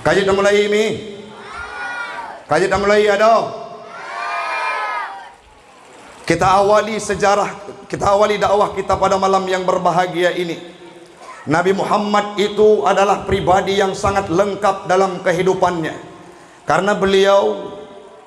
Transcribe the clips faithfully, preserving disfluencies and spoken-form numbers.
Ka jeuet tamulai mi? Ka jeuet tamulai adoe? Kita awali sejarah, kita awali dakwah kita pada malam yang berbahagia ini. Nabi Muhammad itu adalah pribadi yang sangat lengkap dalam kehidupannya. Karena beliau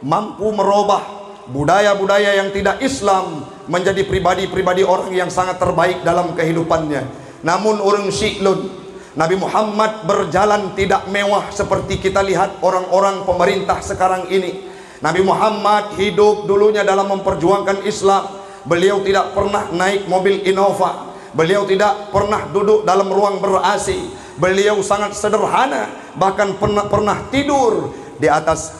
mampu merubah budaya-budaya yang tidak Islam menjadi pribadi-pribadi orang yang sangat terbaik dalam kehidupannya. Namun ureuëng syiek lôn, Nabi Muhammad berjalan tidak mewah seperti kita lihat orang-orang pemerintah sekarang ini. Nabi Muhammad hidup dulunya dalam memperjuangkan Islam. Beliau tidak pernah naik mobil Innova. Beliau tidak pernah duduk dalam ruang ber-A C. Beliau sangat sederhana, bahkan pernah, pernah tidur di atas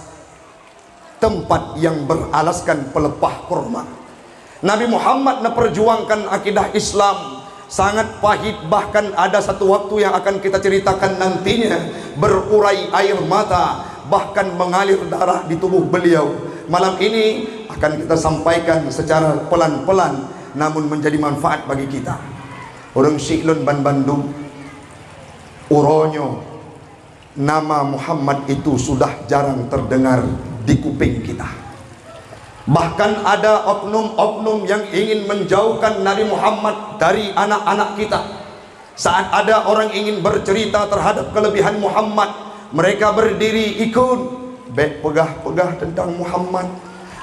tempat yang beralaskan pelepah kurma. Nabi Muhammad neuperjuangkan akidah Islam sangat pahit, bahkan ada satu waktu yang akan kita ceritakan nantinya, berurai air mata, bahkan mengalir darah di tubuh beliau. Malam ini akan kita sampaikan secara pelan-pelan, namun menjadi manfaat bagi kita. Ureuëng syiek lôn ban bandum, uroe nyoe nama Muhammad itu sudah jarang terdengar di kuping kita. Bahkan ada oknum-oknum yang ingin menjauhkan Nabi Muhammad dari anak-anak kita. Saat ada orang ingin bercerita terhadap kelebihan Muhammad, mereka berdiri ikut, bék peugah-peugah tentang Muhammad.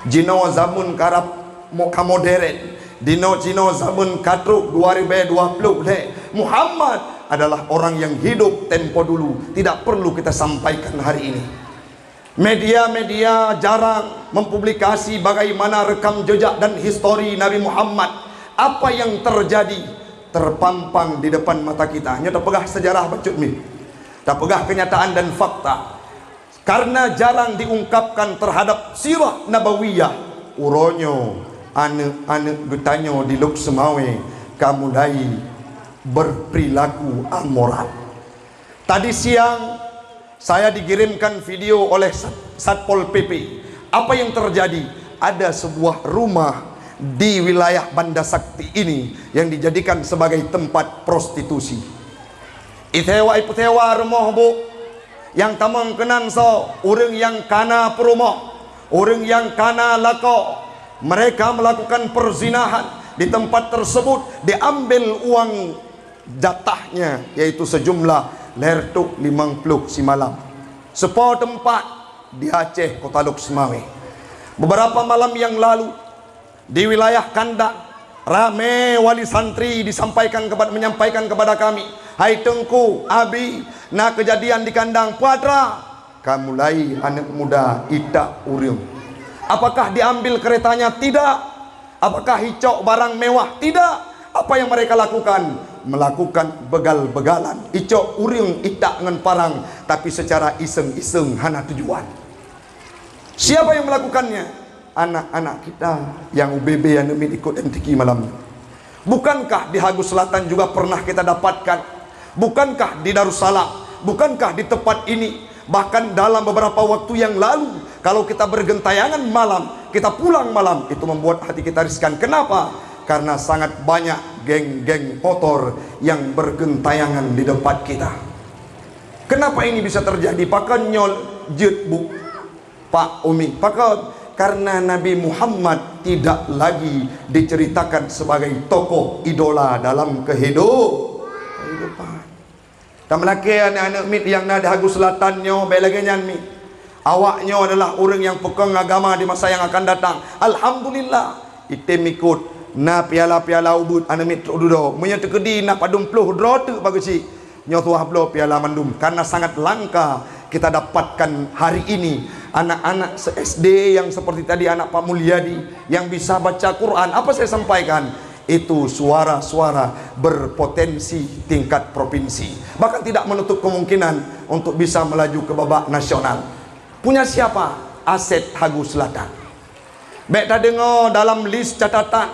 Jinoe zaman karab mo-, ka modern. Dinoe-jinoe zaman ka trok dua ribèe dua ploh lhèe. Muhammad adalah orang yang hidup tempo dulu, tidak perlu kita sampaikan hari ini. Media-media jarang mempublikasi bagaimana rekam jejak dan histori Nabi Muhammad. Apa yang terjadi terpampang di depan mata kita. Nyoe tapeugah sejarah bacut mi. Tapeugah kenyataan dan fakta. Karena jarang diungkapkan terhadap sirah nabawiyah, uroe nyoe aneuk-aneuk geutanyoe di Lhokseumawe ka mulai berperilaku amoral. Tadi siang, saya dikirimkan video oleh Sat-, Satpol P P. Apa yang terjadi? Ada sebuah rumah di wilayah Banda Sakti ini yang dijadikan sebagai tempat prostitusi. Isewa, ipeusewa rumoh, Bu, nyang tamong keunan soe, ureuëng nyang kana peurumoh, ureuëng nyang kana lakoe. Mereka melakukan perzinahan di tempat tersebut, diambil uang jatahnya, yaitu sejumlah lhèe reutôh limong ploh simalam. Seupôt teumpat di Aceh, Kota Lhokseumawe. Beberapa malam yang lalu, di wilayah Kandang, ramé wali santri disampaikan kepada, menyampaikan kepada kami, "Hai Teungku, Abi, na keujadian di Kandang, peue atra?" Ka mulai aneuk muda itak ureuëng. Apakah diambil keretanya? Tidak. Apakah icok barang mewah? Tidak. Apa yang mereka lakukan? Melakukan begal-begalan. Icok ureuëng itak ngon parang, tapi secara iseng-iseng, hana tujuan. Siapa yang melakukannya? Anak-anak kita nyang ubé-bé aneuk miet ikot M T Q malam nyoe. Bukankah di Hagus Selatan juga pernah kita dapatkan? Bukankah di Darussalam? Bukankah di tempat ini? Bahkan dalam beberapa waktu yang lalu, kalau kita bergentayangan malam, kita pulang malam, itu membuat hati kita riskan. Kenapa? Karena sangat banyak geng-geng motor yang bergentayangan di tempat kita. Kenapa ini bisa terjadi? Pakon nyoe jeuet, Bu, Pak, Umi? Pakon? Karena Nabi Muhammad tidak lagi diceritakan sebagai tokoh idola dalam kehidup-, kehidupan. Tameulakèe aneuk-aneuk miet nyang na di Hagus Selatan nyoe, bèk lagèe nyan miet. Awak nyoe adalah ureuëng nyang peukong agama di masa nyang akan datang. Alhamdulillah, item ikot, na piala-piala ubeut aneuk miet trok dudoe. Meunyoe teukeudi na padum ploh droe teuk bak geuchik, nyoe tuwah bloe piala mandum. Karena sangat langka kita dapatkan hari ini anak-anak se-, S D yang seperti tadi anak Pak Mulyadi yang bisa baca Quran. Apa saya sampaikan? Itu suara-suara berpotensi tingkat provinsi. Bahkan tidak menutup kemungkinan untuk bisa melaju ke babak nasional. Punya siapa? Asep Hagus Selatan. Bèk tadeungoe dalam lis catatan,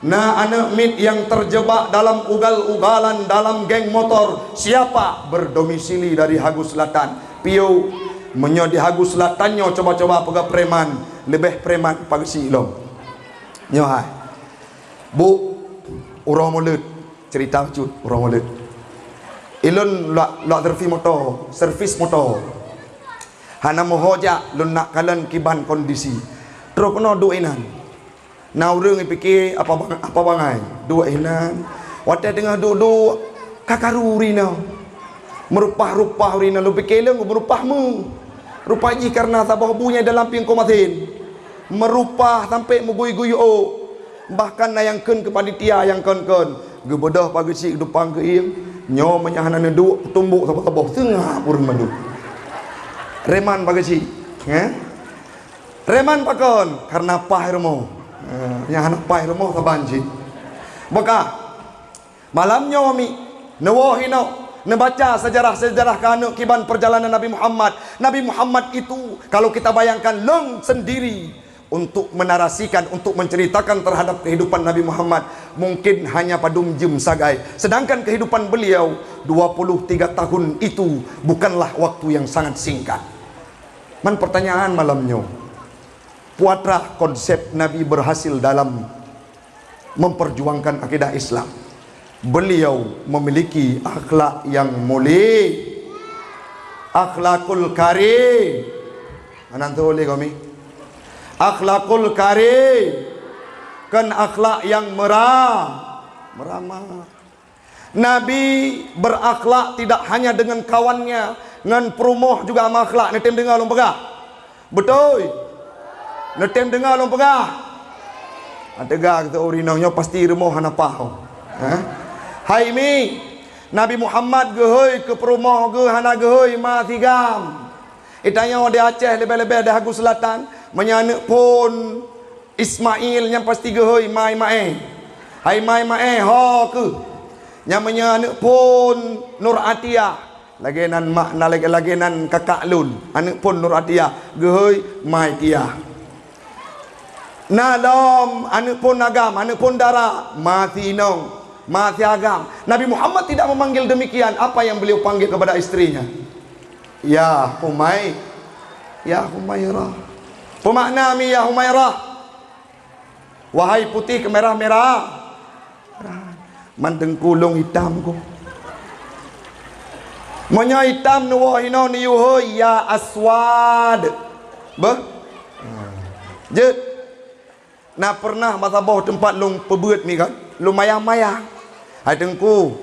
na aneuk miet nyang terjebak dalam ugal-ugalan dalam geng motor. Siapa? Berdomisili dari Hagus Selatan. Piôh, meunyoe di Hagus Selatan nyoe coba-coba peugah preman, leubeh preman pageusi lom. Nyoe hai. Bu, uroe Mulud, cerita bacut uroe Mulud. Ilôn lak, lak servis moto, servis moto. Hana meuho jak lôn nak kalon kiban kondisi. Trok keunoe duek inan. Na ureuëng pike apa bang-, apa bangai. Duek inan. Watée teungoh duek-duek, ka karu ureuëng nyoe. Meurupah-rupah ureuëng nyoe, lôn pike lôn meurupah mu. Rupa jih kareuna saboh bu nyang dalam pieng komasin. Meurupah sampoe meugui-gui ôk. Bahkan na nyang kheun keu panitia nyang kon-kon, geubeudôh pageue cit geudupang keu ié, nyoe meunyo hana neuduek peutumbok saboh-saboh seungab ureuëng mandum. Reman pageue cit, eh? Reman pakon? Karena paih rumoh. Eh, nyang hana paih rumoh saban cit. Maka, malam nyoe mi neuwoe hinoe, neubaca sejarah-sejarah keu aneuk kiban perjalanan Nabi Muhammad. Nabi Muhammad itu, kalau kita bayangkan lôn sendiri, untuk menarasikan, untuk menceritakan terhadap kehidupan Nabi Muhammad, mungkin hanya padum jeuem sagai. Sedangkan kehidupan beliau dua puluh tiga tahun itu bukanlah waktu yang sangat singkat. Man pertanyaan malam nyoe, peue atra konsep Nabi berhasil dalam memperjuangkan akidah Islam. Beliau memiliki akhlak yang mulia, akhlakul karim. Anak tu boleh kami? Akhlakul karim, kan akhlak yang mera-, meramah. Nabi berakhlak tidak hanya dengan kawannya, ngon peurumoh juga meuakhlak. Neutem deungoe lôn peugah. Beutôi? Neutem deungoe lôn peugah? Teuga keu ureuëng inong nyoe pasti rumoh hana paho. Ha? Hai mi, Nabi Muhammad geuhôi keu peurumoh geuh hana geuhôi ma sigam. Itanyoe di Aceh leubeh-leubeh di Hagu Selatan, meunyoe aneuk phon Ismail nyan pasti geuhôi mai maé. Hai mai maé ho keuh. Nyan meunyoe aneuk phon Nur Atiyah, lagée nan mak na lagée, lagée nan kakak lôn, aneuk phon Nur Atiyah, geuhôi mai Tiyah. Na lom aneuk phon agam, aneuk phon dara, ma si inong, ma si agam. Nabi Muhammad tidak memanggil demikian, apa yang beliau panggil kepada istrinya? Ya Humai, ya Humairah. Pemakna mi ya Humairah? Wahai putih keumerah-merah. Man teungku lôn itam ku. Meunyoe itam neuwoe hinoe neuyue hôi ya Aswad. Beuh? Jeuet. Na peureunah masa boh teumpat lôn peubeuet mi kan? Lôn mayang-mayang. Hai teungku,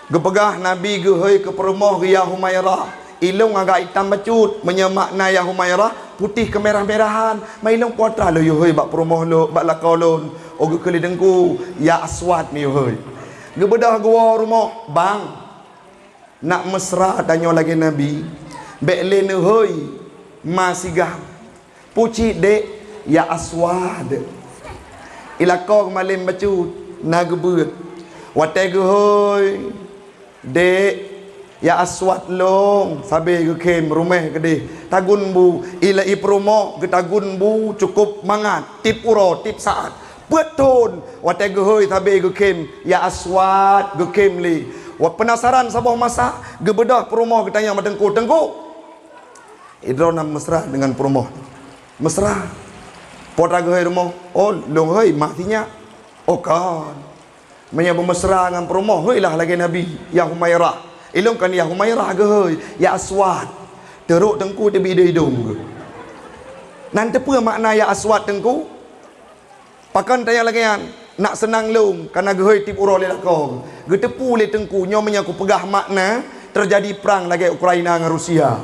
geupeugah Nabi geuhôi keu peurumoh geuh ya Humairah. Ilôn agak itam bacut, meunyoe makna ya Humairah, putih keumerah-merahan. Ma ilôn peue atra lôn yue hôi bak peurumoh lôn, bak lakoe lôn. Oh geukheun lé teungku, ya Aswad neuyue hôi. Geubeudôh geuwoe rumoh, bang. Nak meusra tanyoe lagée Nabi, bék lé neuhôi ma sigam. Pucit dek, ya Aswad. Ilako malem bacut na geubeuet. Watée geuhôi, dek, ya Aswad lôn sabe geukhem ruméh keudeh. Tagun bu, ila ipeurumoh geutagun bu cukup mangat, tiep uroe, tiep saát. Peuet thon watée geuhôi sabe geukhem, ya Aswad geukhem lé. Wat peunasaran saboh masa, geubeudôh peurumoh geutanyong bak teungku, "Teungku, idroe na meusra deungon peurumoh?" "Meusra." "Peue atra geuhôi rumoh?" "Oh, lôn hôi ma sinyak." "Oh kon. Meunyoe beumeusra ngon peurumoh, hôi lah lagée Nabi, ya Humairah." "Ilôn kon ya Humairah geuhôi, ya Aswad." Teurok teungku teubi idong-idong geuh. Nan teupeue makna ya Aswad teungku? Pakon tanyong lagée nyan? Nak seunang lôn, kana geuhôi tiep uroe lé lakoe. Geuteupeue lé teungku, nyoe meunyoe kupeugah makna, teujadi prang lagée Ukraina ngon Rusia.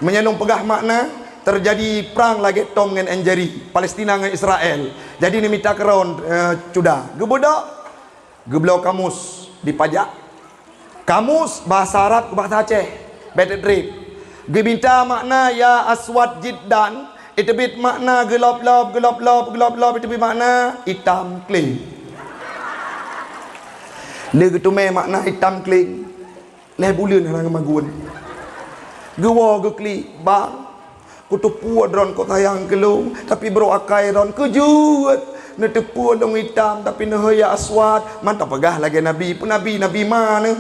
Meunyoe lôn peugah makna, teujadi prang lagée Tom ngon Jerry, Palestina ngon Israel. Jadi neumita keudroe, eh, cuda. Geubeudôh, geubloe kamus dipajak. Kamus bahasa Arab keu bahasa Aceh, bék treb. Geumita makna ya Aswad jiddan, iteubiet makna geulop-lop, geulop-lop, geulop-lop, iteubiet makna itam kling. Lé geuteumé makna itam kling, lhée buleuen hana geumagun. Geuwoe geuklik, "Bang, kuteupeue droe kok sayang keu lôn, tapi brok akai droe keujeuet. Neuteupeue lôn itam, tapi neuhôi ya Aswad." Man tapeugah lagée Nabi, "Peue Nabi, Nabi ma neuh?"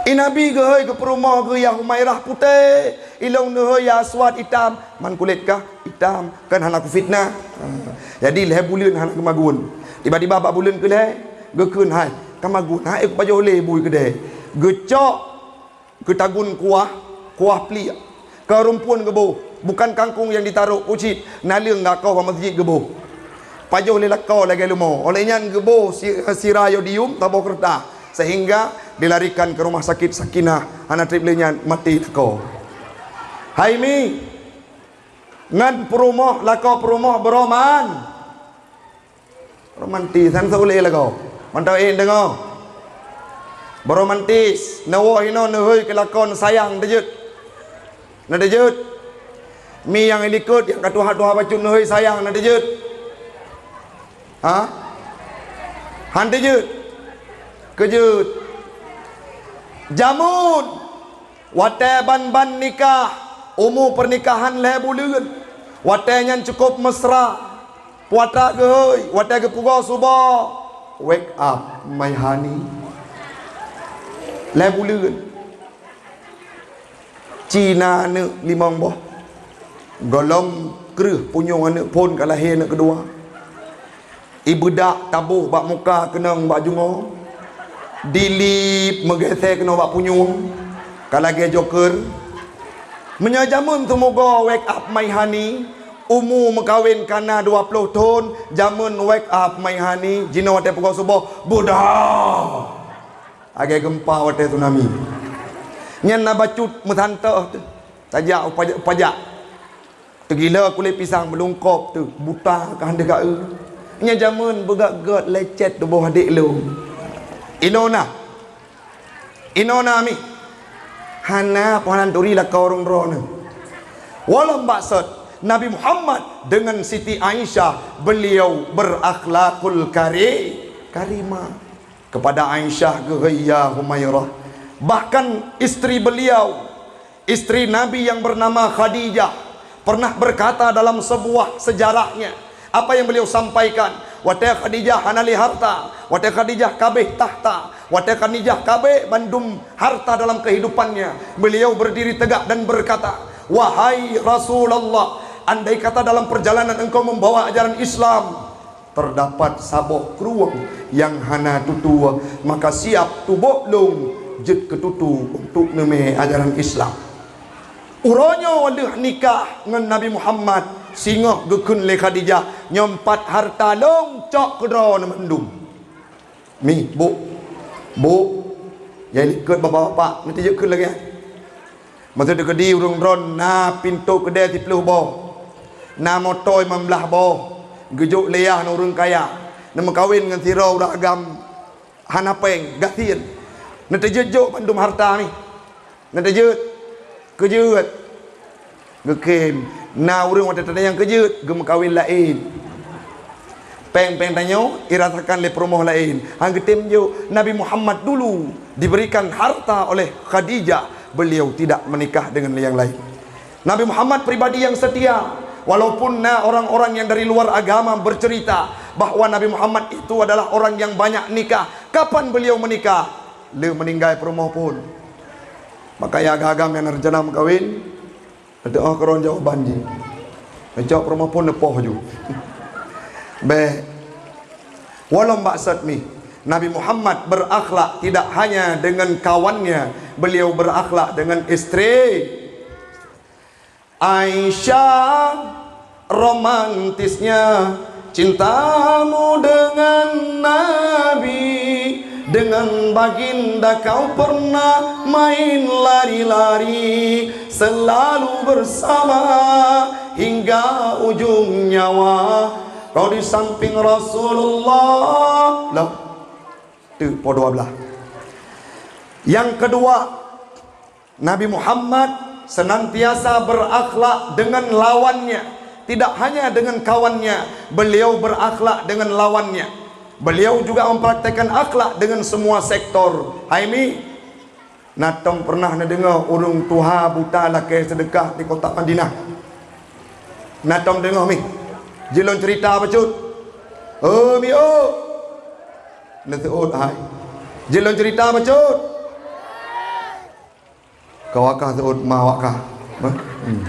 "I Nabi geuhôi keu peurumoh geuh ya Humairah putéh, ilôn neuhôi ya Aswad itam." "Man kulét kah itam, kan hana kufitnah." Jadi lhée buleuen hana geumagun. Tiba-tiba bak buleuen keulhée, geukheun hai, ka magun, hai kupajoh lé bui keudée. Geucok Geutagun kuah, kuah pliek. Keu rumpun geuboh, bukan kangkung nyang jitaruek, ucit, naleueng gakoh bak masjid geuboh. Pajoh lé lakoe lagée leumo, óh lheueh nyan geuboh si-, sira yodium saboh keureutah, sehingga dilarikan ke rumah sakit Sakinah, hana treb lé nyan maté lakoe. Hai Mi, ngon peurumoh, lakoe peurumoh beurôman. Romantis, han seuh ulée lagoe. Mantong ék deungoe. Beromantis, neuwoe hinoe neuhôi keu lakoe sayang teujeuet. Na teujeuet. Mi nyang likot nyang ka tuha-tuha bacut neuhôi sayang na teujeuet. Ha? Han teujeuet. Keujeuet. Jameun. Watée ban-ban nikah, umu pernikahan lhée buleuen. Watée nyan cukôp mesra. Puatra geuhôi, watée geupugoe suboh, "Wake up, my honey." Lhée buleuen. Ci na aneuëk limong boh. Gohlom kreueh punyueng aneuëk phon ka lahé aneuëk keudua. Ibeudak taboh bak muka keunong bak jungoe. Dilip meugeusée keunoe bak punyueng. Ka lagée joker. Meunyoe jameun teumogoe "Wake up, my honey", umu meukawen ka na dua ploh thon, jameun "Wake up, my honey", jinoe watée pugoe suboh, budak. Lagée geumpa watée tsunami. Nyan na bacut meusantoh teuh. Tajak u pajak-pajak. Teugila kulét pisang meulungkop teuh, buta ka han deuh ka eu. Nyan jameun beugét-gét lecet tuboh adék lôn. Inoe na. Inoe na Mi. Hana peuhanan turi lakoe ureuëng droeneuh. Walom baksot, Nabi Muhammad dengan Siti Aisyah, beliau berakhlakul kari-, karimah. Kepada Aisyah geuhôi, "Ya Humairah." Bahkan istri beliau, istri Nabi yang bernama Khadijah, pernah berkata dalam sebuah sejarahnya, apa yang beliau sampaikan, watée Khadijah hana lé harta, watée Khadijah kabeh tahta, watée Khadijah kabeh bandum harta dalam kehidupannya, beliau berdiri tegak dan berkata, "Wahai Rasulullah, andai kata dalam perjalanan engkau membawa ajaran Islam, terdapat saboh krueng nyang hana tutue, maka siap tuboh lôn jeuet keu tutue untuk neumé ajaran Islam." Uroe nyoe lheueh nikah ngon Nabi Muhammad, singoh geukheun lé Khadijah, "Nyoe pat harta lôn cok keudroe mandum." Mi, bôk. Bôk. Nyang likot bapak-bapak, nanti jeuet kheun lagée nyan. Masa teukeudi ureuëng droen na pintoe keudée siplôh boh, na moto limong blaih boh, geujok lé yah ngon ureuëng kaya, neumeukawen ngon sidroe ureuëng agam hana péng, gasien. Neuteujeuet jok bandum harta nyan. Neuteujeuet, keujeuet. Geukheun, na ureuëng watée tanyong keujeuet, geumeukawen laén. Péng-péng tanyoe irasakan lé peurumoh laén. Han geutem jok, Nabi Muhammad dulu diberikan harta oleh Khadijah, beliau tidak menikah dengan yang lain. Nabi Muhammad pribadi yang setia, walaupun na orang-orang yang dari luar agama bercerita bahwa Nabi Muhammad itu adalah orang yang banyak nikah. Kapan beliau menikah? Le meninggai peurumoh phon. Maka ya agam-agam nyang na rencana meukawen, teu'oh keudroe jawaban jih. Neucok peurumoh phon neupoh ju. Bék. Walom baksot Mi, Nabi Muhammad berakhlak tidak hanya dengan kawannya, beliau berakhlak dengan istri. Aisyah, romantisnya cintamu dengan Nabi, dengan baginda kau pernah main lari-lari, selalu bersama hingga ujung nyawa. Kau di samping Rasulullah. Lah, tu po dua belas. Yang kedua, Nabi Muhammad senantiasa berakhlak dengan lawannya, tidak hanya dengan kawannya, beliau berakhlak dengan lawannya. Beliau juga mempraktekkan akhlak dengan semua sektor. Hai Mi, na tom pernah neudeungoe ureuëng tuha buta lakée seudeukah di kota Madinah? Na tom deungoe Mi? Jeuet lôn ceurita bacut. Oh, Mi, oh. Neuseuôt hai. Jeuet lôn ceurita bacut. Kawakah seuôt ma wakah. Hmm.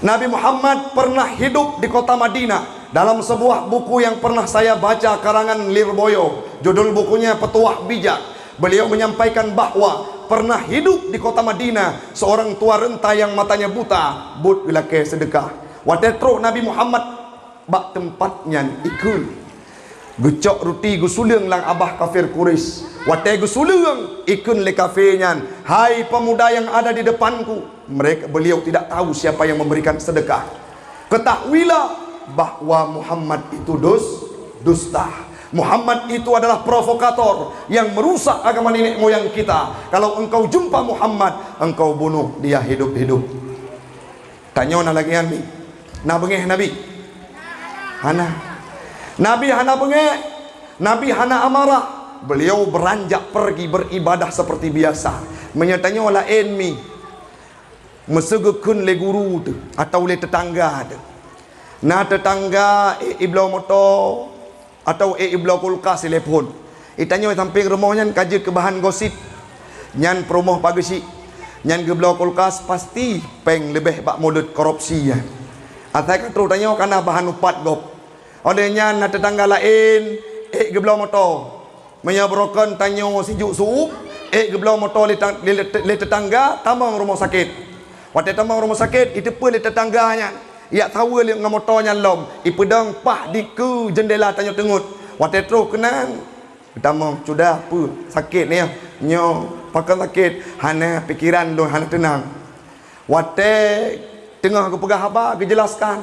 Nabi Muhammad pernah hidup di kota Madinah. Dalam sebuah buku yang pernah saya baca karangan Lirboyo, judul bukunya Petuah Bijak, beliau menyampaikan bahwa Pernah hidup di kota Madinah seorang tua renta yang matanya buta, buet geulakée seudeukah. Watée trok Nabi Muhammad bak teumpat nyan, ikheun geucok ruti geusuleueng lam abah kafir Quraisy. Watée geusuleueng, ikheun lé kafé nyan, "Hai pemuda yang ada di depanku." Mereka, beliau tidak tahu siapa yang memberikan sedekah. Ketahuilah bahwa Muhammad itu dus-, dusta. Muhammad itu adalah provokator yang merusak agama nenek moyang kita. Kalau engkau jumpa Muhammad, engkau bunuh dia hidup-hidup. Tanyoe na lagée nyan mi? Na beungéh Nabi? Hana. Nabi hana beungéh. Nabi hana amarah. Beliau beranjak pergi beribadah seperti biasa. Meunyoe tanyoe laén mi, meuseu geukheun lé guru teuh atawa lé teutangga teuh. Na teutangga ék ibloe moto atawa ék ibloe kulkas, telepon. Itanyoe sampéng rumoh nyan ka jeuet keu bahan gosip. Nyan peurumoh Pak Geuchik. Nyan geubloe kulkas pasti péng leubeh bak mulod korupsi nyan. Asai ka trok tanyoe ka na bahan upat gob. Óh lheueh nyan na teutangga laén ék geubloe moto. Meunyoe beurokon tanyoe sijuek su'ueb, ék geubloe moto lé ta-, lé, lé, lé teutangga tamong rumoh sakét. Watée tamong rumoh sakét, iteupeue lé teutangga nyan, ijak saweue lé ngon moto nyan lom, ipeudong paih dikeue jeundela tanyoe teungeut. Watée troh keunan, geutamong, "Sudah peue sakét nyoe?" "Nyoe pakon sakét?" "Hana, pikeran lôn hana teunang." Watée teungoh geupeugah haba, geujelaskan,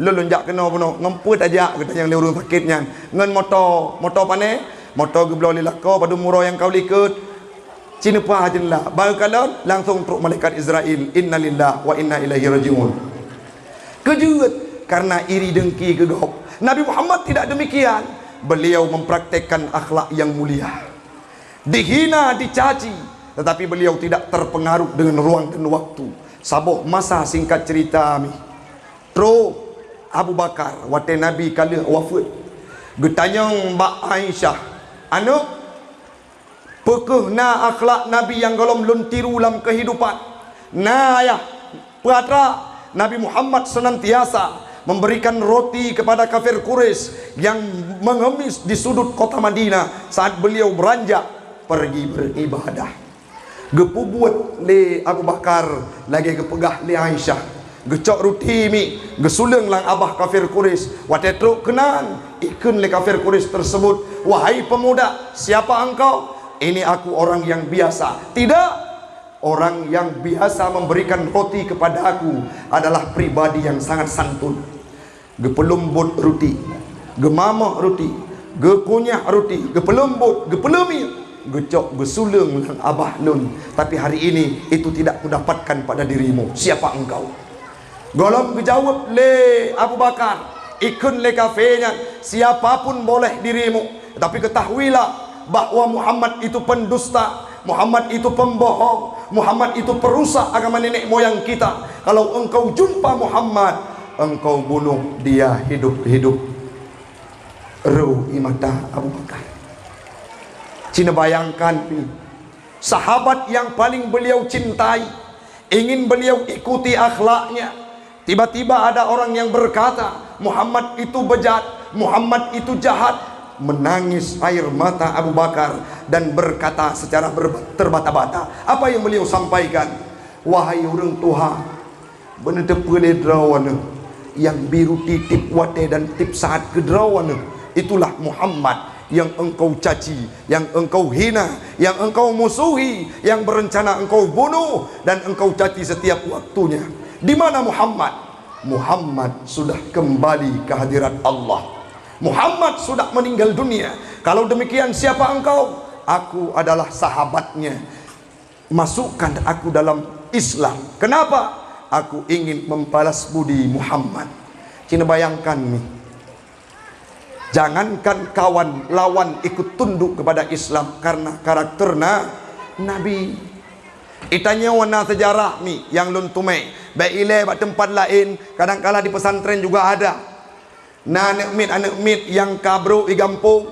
"Lôn, lôn jak keunoe bunoe." "Ngon peue tajak?" geutanyong lé ureuëng sakét nyan. "Ngon moto." "Moto pane?" "Moto geubloe lé lakoe padum uroe nyang ka u likot." Cineupah jeundela, baru kalon langsong trok malaikat Israel, "Innalillah wa inna ilaihi rajiun." Keujeuet karena iri dengki keu gob. Nabi Muhammad tidak demikian. Beliau mempraktekkan akhlak yang mulia. Dihina, dicaci, tetapi beliau tidak terpengaruh dengan ruang dan waktu. Saboh masa singkat cerita mi, trok Abu Bakar watée Nabi ka lheueh wafeuet, geutanyong bak Aisyah, "Aneuëk, peu kheueh na akhlak Nabi nyang gohlom lôn tiru lam keuhidupan?" "Na, Ayah." "Peue atra?" "Nabi Muhammad senantiasa memberikan roti kepada kafir Quraisy yang mengemis di sudut kota Madinah saat beliau beranjak pergi beribadah." Geupeubuet lé Abu Bakar lagée geupeugah lé Aisyah. Geucok ruti mi, geusuleueng lam abah kafir Quraisy. Watée trok keunan, ikheun lé kafir Quraisy tersebut, "Wahai pemuda, siapa engkau?" "Ini aku orang yang biasa." "Tidak, orang yang biasa memberikan roti kepada aku adalah pribadi yang sangat santun." Geupeuleumbot ruti, geumamoh ruti, geukunyah ruti, geupeuleumbot, geupeuleumiek, geucok geusuleueng lam abah lôn. "Tapi hari ini itu tidak kudapatkan pada dirimu. Siapa engkau?" Gohlom geujaweueb lé Abu Bakar, ikheun lé kafé nyan, "Siapa pun boleh dirimu, tapi ketahuilah bahwa Muhammad itu pendusta, Muhammad itu pembohong, Muhammad itu perusak agama nenek moyang kita. Kalau engkau jumpa Muhammad, engkau bunuh dia hidup-hidup." Rô ie mata Abu Bakar. Cina bayangkan, sahabat yang paling beliau cintai, ingin beliau ikuti akhlaknya. Tiba-tiba ada orang yang berkata, "Muhammad itu bejat, Muhammad itu jahat." Menangis air mata Abu Bakar dan berkata secara ber-, terbata-bata. Apa yang beliau sampaikan? "Wahai ureuëng tuha, beuneuteupeue lé droeneuh nyang bri ruti tieb watée dan tieb saát keu droeneuh. Itulah Muhammad yang engkau caci, yang engkau hina, yang engkau musuhi, yang berencana engkau bunuh dan engkau caci setiap waktunya. Di mana Muhammad?" Muhammad sudah kembali ke hadirat Allah. Muhammad sudah meninggal dunia. Kalau demikian, siapa engkau? Aku adalah sahabatnya. Masukkan aku dalam Islam. Kenapa? Aku ingin membalas budi Muhammad. Cina bayangkan ni. Jangankan kawan, lawan ikut tunduk kepada Islam karena karakter na-, Nabi. Itanyoe na sejarah mi nyang lôn teumé. Baik ilée bak teumpat laén, kadang kala di pesantren juga ada. Na aneuk miet-aneuk miet nyang ka brok i gampông,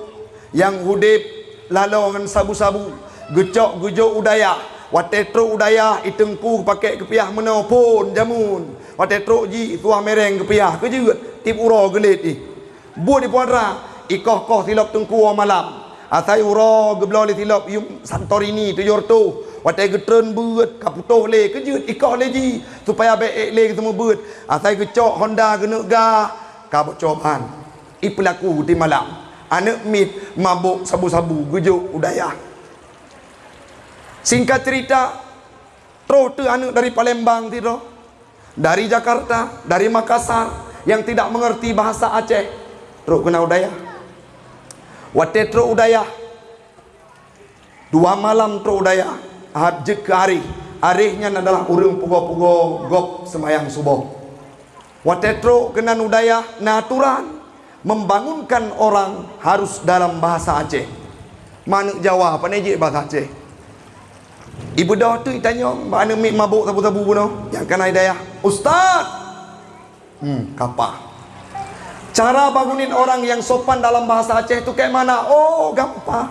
nyang udeb laloe ngon sabu-sabu, geucok geujok u dayah. Watée trok u dayah, i teungku geupakée keupiah meunoe phon jameun. Watée trok jih, tuah mereng keupiah, keujeuet, tieb uroe geulet ih. Buet di puatra, ikoh-koh silop teungku uroe malam. Asai uroe geubloe lé silop yum Santorini tujoh reutôh. Watée geutreun beuet, ka putôh lé, keujeuet ikoh lé jih, supaya bék ék lé geuseumeubeuet. Asai geucok honda geuneuk gah, ka bocor ban. Ipeulaku di malam. Aneuëk miet mabök sabu-sabu geujok u dayah. Singkat cerita, troh teuk aneuëk dari Palembang sidroe, dari Jakarta, dari Makassar, yang tidak mengerti bahasa Aceh, trok keunan u dayah. Watée trok u dayah, dua malam trok u dayah, hat jeuet keu aréh. Aréh nyan adalah ureuëng pugoe-pugoe gob seumayang suboh. Watée trok keunan u dayah, na aturan, membangunkan orang harus dalam bahasa Aceh. Manök Jawa, pane jeuet bahasa Aceh. Ibeudôh teuk itanyong bak aneuëk miet mabök sabu-sabu bunoe nyang kana i dayah, "Ustaz!" Hmm, kapah. Cara bangunin orang yang sopan dalam bahasa Aceh tu kayak mana? Oh, gampang.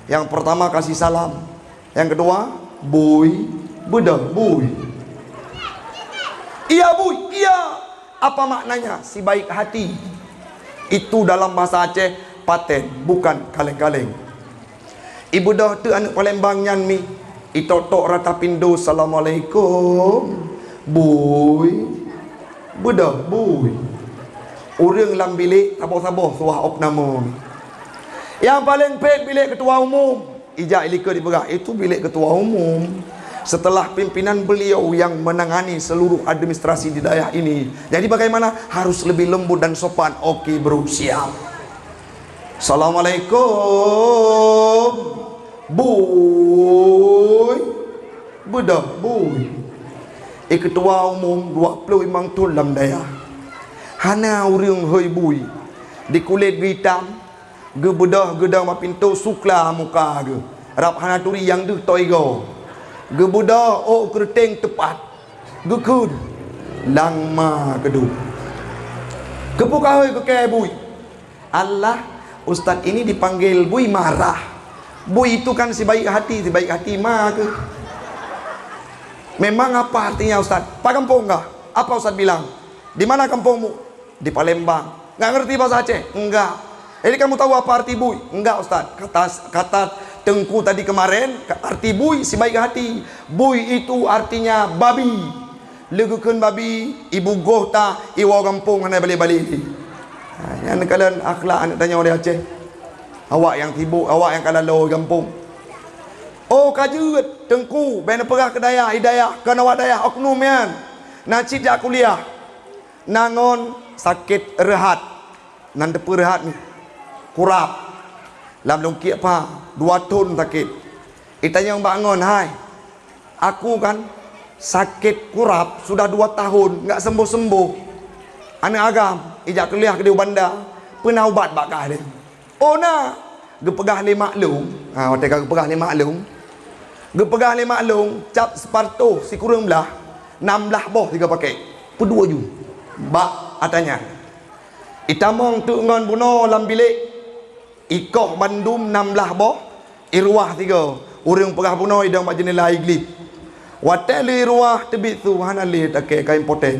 Yang pertama kasih salam. Yang kedua, bui, beudôh, bui. Iya, bui, iya. Apa maknanya? Si baik hati. Itu dalam bahasa Aceh paten, bukan kaleng-kaleng. Ibeudôh teuk aneuëk Palembang nyan mi, itok-tok rata pintoe, "Assalamualaikum." Bui. Beudôh, bui. Ureuëng lam bilék saboh-saboh suah opname. Nyang paleng phet bilék ketua umum. Ijak ilikot ipeugah, "Itu bilék ketua umum." Setelah pimpinan beliau yang menangani seluruh administrasi di dayah ini. Jadi bagaimana? Harus lebih lembut dan sopan. Oke, bro, siap. "Assalamualaikum." Bui. Beudôh, bui. Eh, ketua umum dua ploh limong thon lam dayah. Hana ureuëng hôi bui. Di kulét geuitam, geubeudôh geudong bak pintoe, sukla muka geuh. Rab hana turi nyang deuh toigo. Geubeudôh ôk keureuteng teupat. Geukheun. Langma keudeuh. Keupeue ka hôi keu kée bui? Allah, ustaz ini dipanggil bui marah. Bui itu kan si baik hati, si baik hati ma keuh. Memang apa artinya ustaz? Pak gampông kah? Apa ustaz bilang? Di mana kampungmu? Di Palembang. Nggak ngerti bahasa Aceh? Enggak. Jadi kamu tahu apa arti bui? Enggak ustaz. Kata, kata tengku tadi kemarin, arti bui si baik hati. Bui itu artinya babi. Lé geukheun babi, ibu goh ta, iwoe gampông hana balek-balek lé. Ha, nyan kalon akhlak aneuëk tanyoe di Aceh. Awak nyang sibok, awak nyang ka lalo gampông. Oh, ka jeuet, teungku, bék neupeugah keu dayah, i dayah, kon awak dayah, oknum nyan. Na cit jak kuliah. Na ngon sakét reuhat. Nan teupeu reuhat ni. Kurab. Lam lungkiek pha, dua thon sakét. Itanyong bak ngon, "Hai, aku kan sakét kurab sudah dua tahun, nggak sembuh-sembuh. Aneuëk agam, ijak kuliah keudéh u Banda, peue na ubat bak kah deh?" "Oh na," geupeugah lé mak lôn. Ha, watée ka geupeugah lé mak lôn, geupeugah lé mak lôn, cap sipatoh sikureueng blaih, nam blaih boh sigoe pakèk. Peue duek ju bak atra nyan. Itamong teuk ngon bunoe lam bilék, ikoh bandum nam blaih boh, iruwah sigoe. Ureuëng peugah bunoe idong bak jeunela iglip. Watée lé iruwah teubiet su hana lé takée kain potet.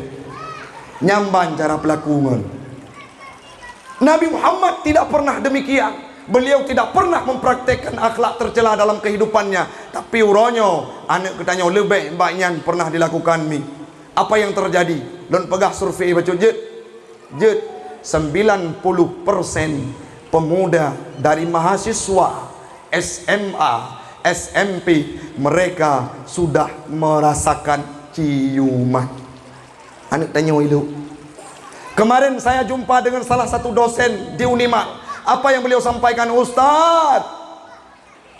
Nyan ban cara peulaku ngon. Nabi Muhammad tidak pernah demikian. Beliau tidak pernah mempraktekkan akhlak tercela dalam kehidupannya. Tapi uroe nyoe, aneuëk geutanyoe leubeh bak nyan pernah dilakukan mi. Apa yang terjadi? Lôn peugah survei bacut jeuet. Jeuet, sembilan puluh persen pemuda dari mahasiswa S M A, S M P, mereka sudah merasakan ciuman. Aneuëk tanyoe ilok. Kemarin saya jumpa dengan salah satu dosen di Unimar. Apa yang beliau sampaikan, "Ustaz,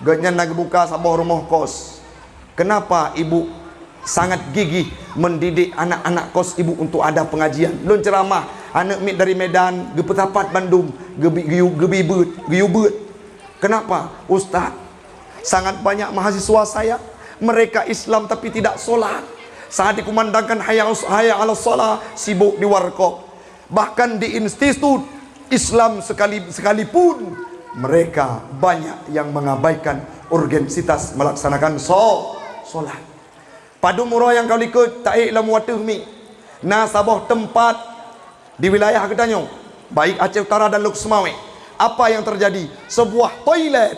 gobnyan na geubuka saboh rumoh kos. Kenapa ibu sangat gigih mendidik anak-anak kos ibu untuk ada pengajian?" Lôn ceramah, aneuëk miet dari Medan, geupeusapat bandum, geubi-, geuyu-, geubi beuet, geuyue beuet. "Kenapa, Ustaz? Sangat banyak mahasiswa saya, mereka Islam tapi tidak sholat. Saat dikumandangkan hayya, hayya ala sholat, sibuk di warkop. Bahkan di institut Islam sekali, sekalipun, mereka banyak yang mengabaikan urgensitas melaksanakan so-, sholat." Padum uroe nyang ka likot taék lam wateuh mi. Na saboh teumpat di wilayah geutanyoe, baik Aceh Utara dan Lhokseumawe. Apa yang terjadi? Sebuah toilet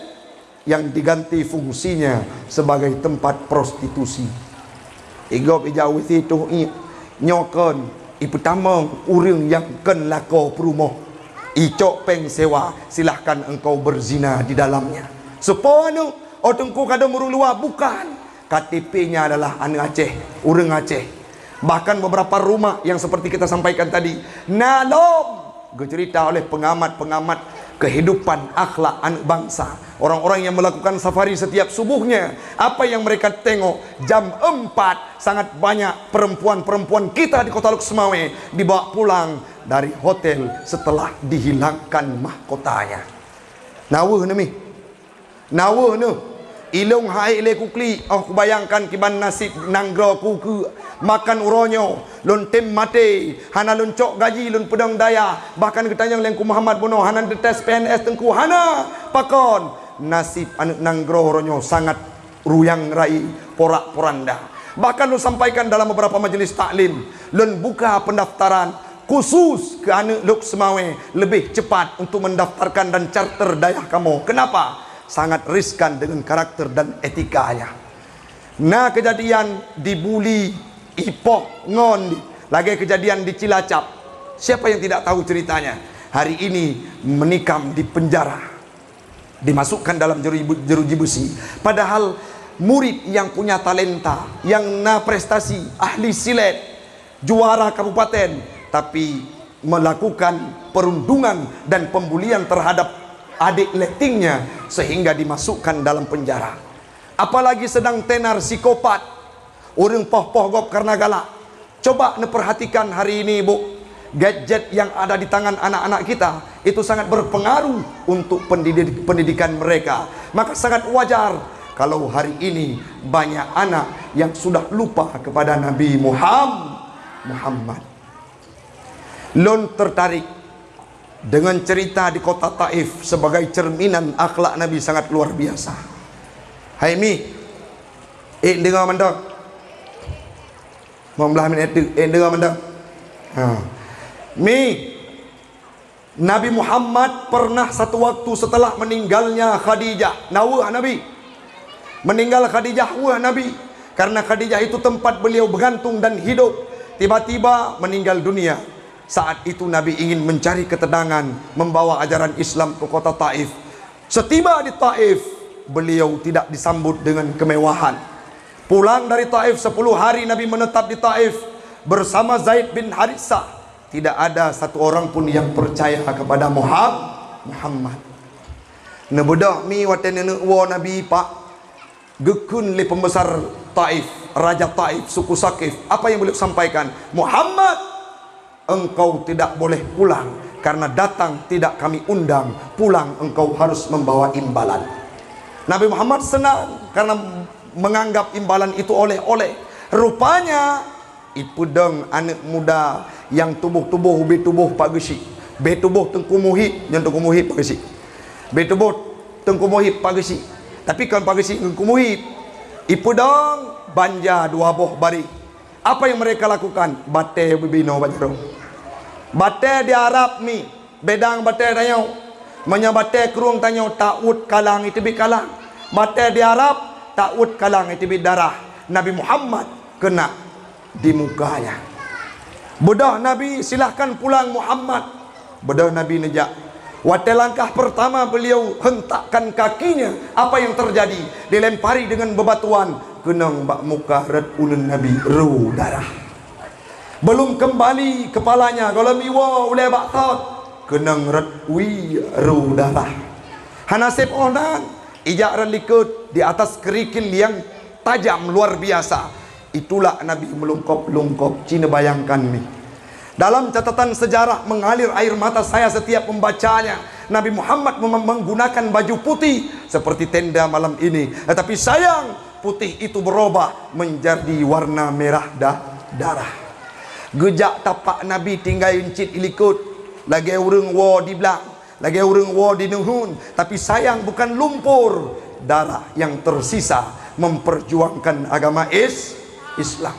yang diganti fungsinya sebagai tempat prostitusi. Igob ija wisi tuh i nyoe kon ipeutamong ureuëng nyang kon lakoe peurumoh. Icok péng sewa, silahkan engkau berzina di dalamnya. Seupôt aneuk, oh teungku kadang ureuëng luwa, bukan. K T P-nya adalah aneuk Aceh, ureuëng Aceh. Bahkan beberapa rumah yang seperti kita sampaikan tadi, na lom geucerita oleh pengamat-pengamat kehidupan akhlak aneuk bangsa. Orang-orang yang melakukan safari setiap subuhnya, apa yang mereka tengok, jam empat sangat banyak perempuan-perempuan kita di kota Lhokseumawe dibawa pulang dari hotel setelah dihilangkan mahkotanya. Naweuh neumi. Naweuh neuh, ilong hai lé kuklik, oh kubayangkan kiban nasib nanggroe kukeue. Makan uroe nyoe, lôn tem maté, hana lôn cok gaji, lôn peudong dayah. Bahkan geutanyong lé Teungku Muhammad bunoe, hana neutetes P N S Teungku, hana. Pakon? Nasib aneuk nanggroe uroe nyoe sangat ruyang rai, porak-poranda. Bahkan lôn sampaikan dalam beberapa majelis taklim, lôn buka pendaftaran khusus keu aneuk Lhokseumawe lebih cepat untuk mendaftarkan dan charter dayah kamoe. Kenapa? Sangat riskan dengan karakter dan etikanya. Na kejadian di Buli, Ipoh, ngon lagée kejadian di Cilacap. Siapa yang tidak tahu ceritanya? Hari ini menikam di penjara, dimasukkan dalam jeruji, jeruji besi. Padahal murid yang punya talenta, yang na prestasi, ahli silet, juara kabupaten, tapi melakukan perundungan dan pembulian terhadap adik lettingnya sehingga dimasukkan dalam penjara. Apalagi sedang tenar psikopat, ureuëng poh-poh gob karena galak. Coba neuperhatikan hari ini, Bu, gadget yang ada di tangan anak-anak kita itu sangat berpengaruh untuk pendidik-, pendidikan mereka. Maka sangat wajar kalau hari ini banyak anak yang sudah lupa kepada Nabi Muham-, Muhammad. Lôn tertarik dengan cerita di kota Taif sebagai cerminan akhlak Nabi sangat luar biasa. Hai Mi, eh, deungoe mantong. Lima belas minit tu, eh, deungoe mantong. Ha. Mi, Nabi Muhammad pernah satu waktu setelah meninggalnya Khadijah, na weueh Nabi. Meninggal Khadijah, weueh Nabi. Karena Khadijah itu tempat beliau bergantung dan hidup. Tiba-tiba meninggal dunia. Saat itu Nabi ingin mencari ketenangan, membawa ajaran Islam ke kota Taif. Setiba di Taif, beliau tidak disambut dengan kemewahan. Pulang dari Taif, sepuluh hari Nabi menetap di Taif bersama Zaid bin Haritsah. Tidak ada satu orang pun yang percaya kepada Muham-, Muhammad. Neubeudôh Mi, watée neuneuk woe Nabi, Pak, geukheun lé pembesar Taif, raja Taif, suku Saqif. Apa yang beliau sampaikan? "Muhammad, engkau tidak boleh pulang, karena datang tidak kami undang. Pulang engkau harus membawa imbalan." Nabi Muhammad senang karena menganggap imbalan itu oleh-oleh. Rupanya, ipeudong aneuk muda nyang tuboh-tuboh ubé tuboh Pak Geuchik. Bé tuboh Teungku Muhib, nyan Teungku Muhib Pak Geuchik. Bé tuboh Teungku Muhib Pak Geuchik. Tapi kon Pak Geuchik, Teungku Muhib. Ipeudong banja dua boh baréh. Apa yang mereka lakukan? Batée binoe bak jaroe. Batée di Arab Mi, bédang batée tanyoe. Meunyoe batée krueng tanyoe, taôt kalang iteubiet kalang. Batée di Arab, taôt kalang iteubiet darah. Nabi Muhammad keuneuk di mukanya. Beudôh Nabi, "Silahkan pulang Muhammad." Beudôh Nabi neujak. Watée langkah pertama beliau hentakkan kakinya, apa yang terjadi? Dilempari dengan bebatuan, keunong bak muka rot uneuen Nabi, ru darah. Belum kembali kepalanya, gohlom iwoe ulée bak thot, keunong rot wie ru darah. Hana seb óh nan, ijak rot likot di atas kerikil yang tajam luar biasa. Itulak Nabi meulungkop-lungkop, ci neubayangkan Mi. Dalam catatan sejarah mengalir air mata saya setiap membacanya. Nabi Muhammad mem-, menggunakan baju putih seperti tenda malam ini. Tetapi sayang, putih itu berubah menjadi warna merah da-, darah. Geujak tapak Nabi tinggai euncit ilikot, lagée ureuëng woe di blang. Lagée ureuëng woe di neuheun, tapi sayang bukan lumpur, darah yang tersisa memperjuangkan agama Is-, Islam.